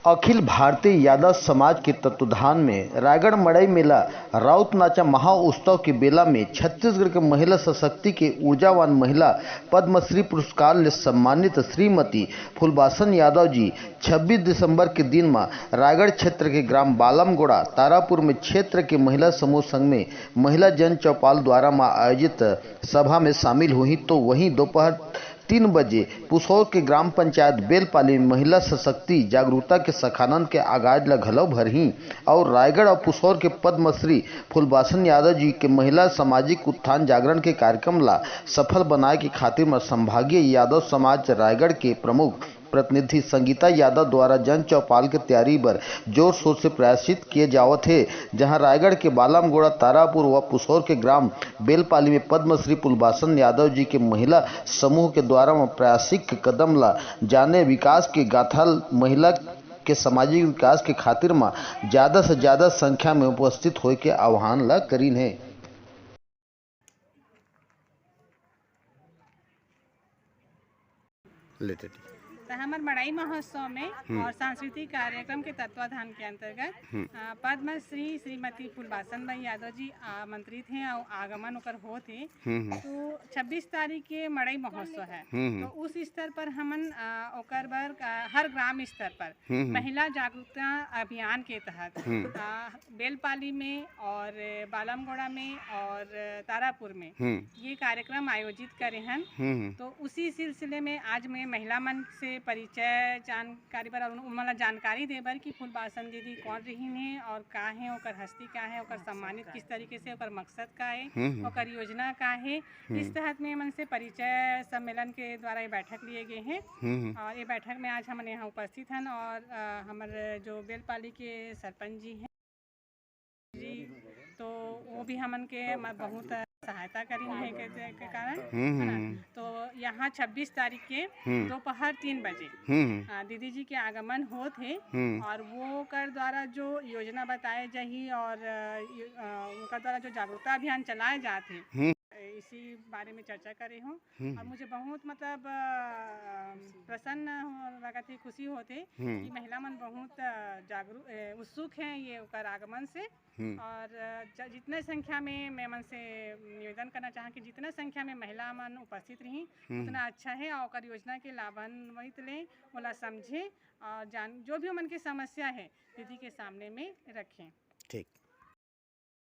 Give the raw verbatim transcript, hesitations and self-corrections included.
अखिल भारतीय यादव समाज के तत्वाधान में रायगढ़ मड़ई मेला राउत नाचा महा उत्सव के बेला में छत्तीसगढ़ के महिला सशक्ति के ऊर्जावान महिला पद्मश्री पुरस्कार ले सम्मानित श्रीमती फुलबासन यादव जी छब्बीस दिसंबर के दिन म रायगढ़ क्षेत्र के ग्राम बालमगोड़ा तारापुर में क्षेत्र के महिला समूह संग में महिला जन चौपाल द्वारा म आयोजित सभा में शामिल हुई। तो वहीं दोपहर तीन बजे पुसौर के ग्राम पंचायत बेलपाली में महिला सशक्ति जागरूकता के सखानंद के आगाज ल घलो भरही और रायगढ़ और पुसौर के पद्मश्री फुलबासन यादव जी के महिला सामाजिक उत्थान जागरण के कार्यक्रम ला सफल बनाए के खातिर म संभागीय यादव समाज रायगढ़ के प्रमुख प्रतिनिधि संगीता यादव द्वारा जन चौपाल के तैयारी बर जोर शोर से प्रयासित किए जावत हे, जहां रायगढ़ के बालमगोड़ा तारापुर व पुसौर के ग्राम बेलपाली में पद्मश्री पुलबासन यादव जी के महिला समूह के द्वारा म प्रयासिक कदम ला जाने विकास के गाथा ल महिला के सामाजिक विकास के खातिर म ज्यादा से ज्यादा संख्या में उपस्थित होए के आह्वान ला करीन हे। लेते थे। तो हमार मड़ई महोत्सव में हम्म। और सांस्कृतिक कार्यक्रम के तत्वाधान के अंतर्गत हम्म। अ, पद्मश्री श्रीमती फुलबासन बाई यादव जी आमंत्रित हैं और आगमन ओकर होत हे। हम्म, हम्म। तो छब्बीस तारीख के मड़ई महोत्सव है। हम्म, हम्म। तो उस स्तर पर हमन अ, ओकर बर अ, हर ग्राम स्तर पर हम्म, हम्म। महिला जागरूकता अभियान के तहत हम्म। अ, बेलपाली में और बालमगोड़ा में और तारापुर में हम्म। ये कार्यक्रम आयोजित करे हन। हम्म, हम्म। तो उसी सिलसिले में आज मैं महिला मन से परिचय जानकारी बर और उन, उन मन ला जानकारी दे बर कि फूलबासन दीदी कौन रहीन हे और का हे, ओकर हस्ती का हे, ओकर सम्मानित किस तरीके से, ओकर मकसद का हे, हम्म, हम्म। ओकर योजना का हे, हम्म। इस तहत में मन से परिचय सम्मेलन के द्वारा ये बैठक लिए गए हैं। हम्म, हम्म। और ये बैठक में आज हमन यहाँ उपस्थित हन और अ, हमर जो बेलपाली के सरपंच जी हैं जी, तो वो भी हमन के म-, बहुत सहायता करीन है के, के कारण, हम्म, है ना? हम्म। तो यहाँ छब्बीस तारीख के हम्म। दोपहर तीन बजे, हम्म। आ, दीदी जी के आगमन होत हे हम्म। और वो कर द्वारा जो योजना बताए जाही और, अ, यो-, अ, उनका द्वारा जो जागरूकता अभियान चलाए जात हे, हम्म। इसी बारे में चर्चा करे हों। हम्म। और मुझे बहुत, मतलब, अ, प्रसन्न हो, लगत हे, खुशी होत हे हम्म। कि महिला मन बहुत, अ, जागरू-, अ, उत्सुक हैं ये ओकर आगमन से। हम्म। और, अ, ज-, जितने संख्या में मैं मन से निवेदन करना चाहूँ कि जितना संख्या में महिला मन उपस्थित रही, हम्म। उतना अच्छा है और ओकर योजना के लाभान्वित लें, ओला समझें और जान, जो भी उमन के समस्या है, दीदी के सामने में रखें। ठीक।